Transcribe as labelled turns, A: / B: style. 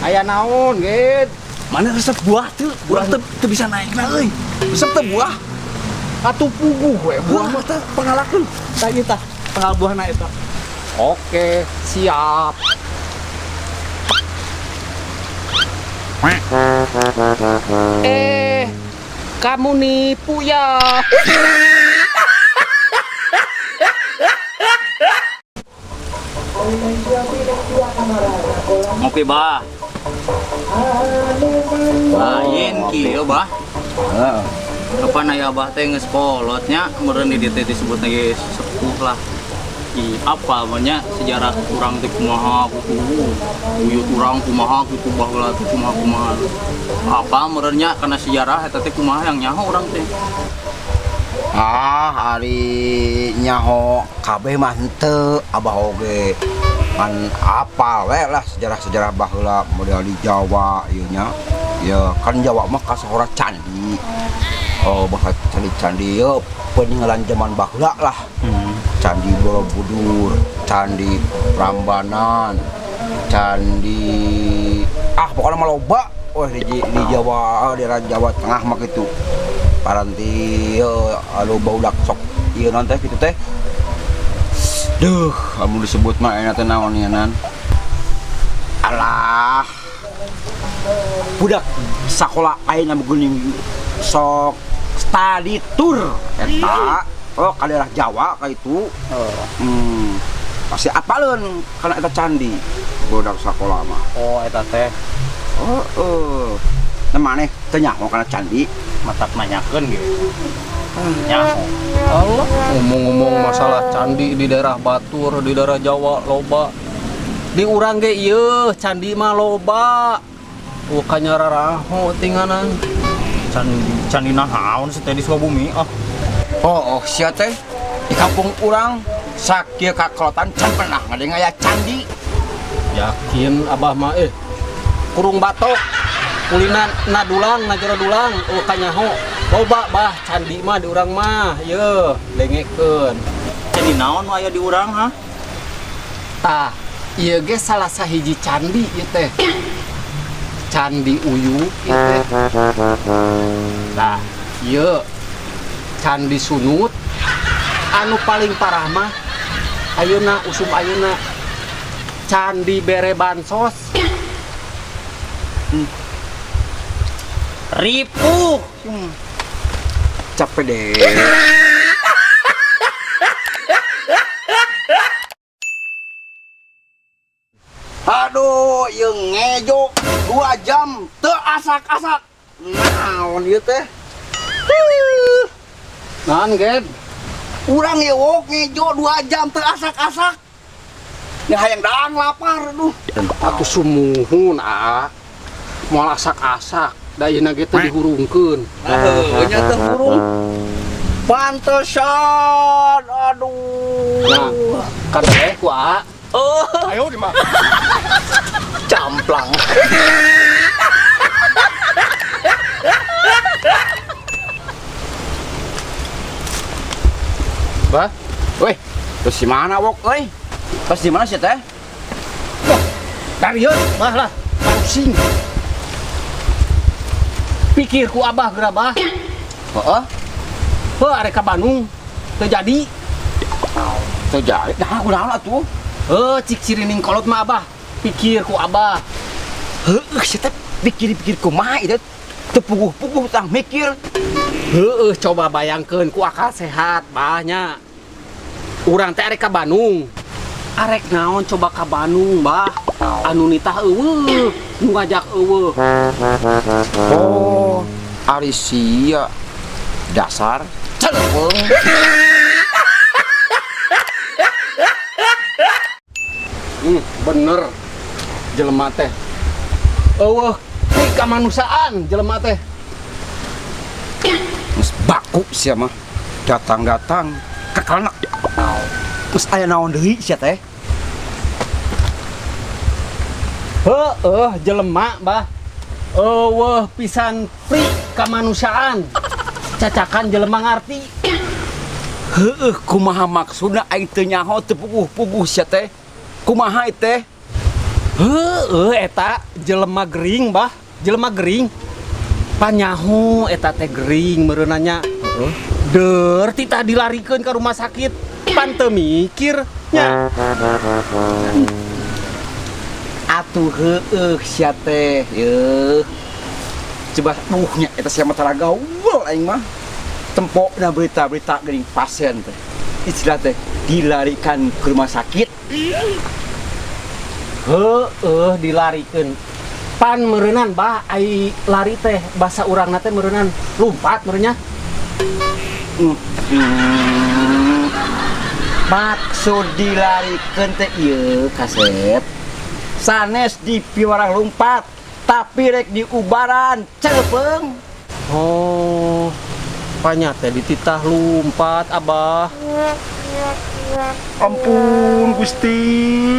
A: Aya naon, Ged?
B: Mana resep buah tuh? Buah teu teu bisa naik na euy. Resep teu buah.
A: Atuh puguh we buah
B: Buah
A: mah.
B: teh pangalakeun.
A: Tah ieu tah, pangal buahna eta. Oke, siap. Eh, kamu nipu ya.
C: Ngopi bah. Lain kieu bah.
B: Heeh.
C: Kapan aya abah teh geus kolot nya meureun di dieu teh disebut lagi sepuh lah. Ih, apa mah sejarah urang teh kumaha kuku buyut urang kumaha kitu baheula teh kumaha kumaha. Apa meureun nya kana sejarah eta teh kumaha yang nyaho urang teh.
B: Ah, ari nyaho kabeh mah henteu, abah oge ngan apal we lah sejarah-sejarah baheula model di Jawa ieu nya. Ya kan Jawa mah kasohora candi. Oh, bahkan candi-candi ye peninggalan zaman baheula lah. Candi Borobudur, Candi Prambanan, Candi ah pokoknya mah loba wah di Jawa, daerah Jawa Tengah mah kitu. Paranti anu baudak sok ieu naon teh kitu teh. Duh, amun disebut mah enak teh naon ieu nan. Alah. Budak sakola ayeuna mah geuning sok study tour eta. Oh, ka daerah Jawa ka itu.
C: Oh.
B: Pasti apaleun kana eta candi budak sakola mah.
C: Oh, eta teh
B: Oh, oh. Nah maneh teu nyaho kana candi?
C: Matak nanyakeun ge. Nyaho.
D: Allah, ngomong-ngomong masalah candi di daerah Batur, di daerah Jawa loba. Di urang ge ieu candi mah loba. Oh, kanyararaho tinganan.
C: Candi candi naon sih teh di Sukabumi? Ah,
B: Oh, oh sia teh di kampung urang sakieu kakolotan can pernah ngadeng aya candi.
D: Yakin abah mah kurung batok. Kulina na dulang, na jero dulang, oh kanyaho. Loba bah candi mah di urang mah, ye dengekeun.
C: Candi naon nu aya di urang, ha?
D: Tah, ieu ge salah sahiji candi ieu teh. Candi Uyuk ieu teh. Tah, ieu Candi Sunut. Anu paling parah mah ayeuna usum ayeuna Candi Bere Bansos.
C: Ripuh.
B: Capek deh. Aduh, ieu ngejo 2 jam teu asak-asak. Naon ieu teh?
D: Naon, Ged?
B: Urang ieu wok ngejo 2 jam teu asak-asak. Nya hayang daang lapar aduh.
D: Atuh sumuhun, ah. Moal asak-asak, da ayeuna ge teu dihurungkeun.
B: Heuh, nya teu hurung. Pantesan, aduh.
D: Nah, kadeleh ku aa.
B: Oh,
A: Ayo di mah.
B: Camplang.
D: Bah,
B: Weh, terus di mana wok euy? Terus di mana sih teh?
D: Wah, dari ieu, bah lah, pusing. Pikir ku abah geura bah.
B: Heeh.
D: Heuh, arek ka Bandung teu jadi.
B: Teu jadi. Nah, kunaon atuh?
D: Heuh, cik cirining kolot mah abah. Pikir ku abah.
B: Heueuh, si teh pikir-pikir kumaha ieu teh? Teu puguh-puguh tah mikir.
D: Heueuh, coba bayangkeun ku akal sehat bahnya. Urang teh arek ka Bandung. Arek naon coba ka Bandung, bah. Anu nitah eueuh, nu ngajak eueuh.
B: Oh, ari sia dasar celepeung.
D: Bener. Jelema teh. Eueuh, ti kamanusiaan jelema teh.
B: Geus baku sia mah. Datang-datang kakalanak. Geus aya naon deui sia teh?
D: Heueuh, jelema bah. Eueuh pisan pri kamanusiaan. Cacakan jelema ngarti.
B: Heueuh, kumaha maksudna aing teu nyaho teu puguh-puguh sia teh? Kumaha ieu teh?
D: Heeh, eta jelema gering, Bah. Jelema gering. Panyaho eta teh gering meureunna nya. Deur titah dilarikeun ka rumah sakit. Pan teu mikir nya.
B: Atuh heueuh sia teh yeuh. Coba duh nya eta sia mah taragaul aing mah. Tempokna berita-berita geuning pasien teh. Istilah teh dilarikan ke rumah sakit.
D: Heeh, dilarikeun. Pan meureunan, Bah, ai lari teh bahasa urangna teh meureunan lumpat meureunnya.
B: Maksud dilarikeun teh ieu kasep. Sanes di piwarang lumpat, tapi rek diubaran celepeng.
D: Oh, panya teh dititah lumpat, Abah.
B: Ampun Gusti.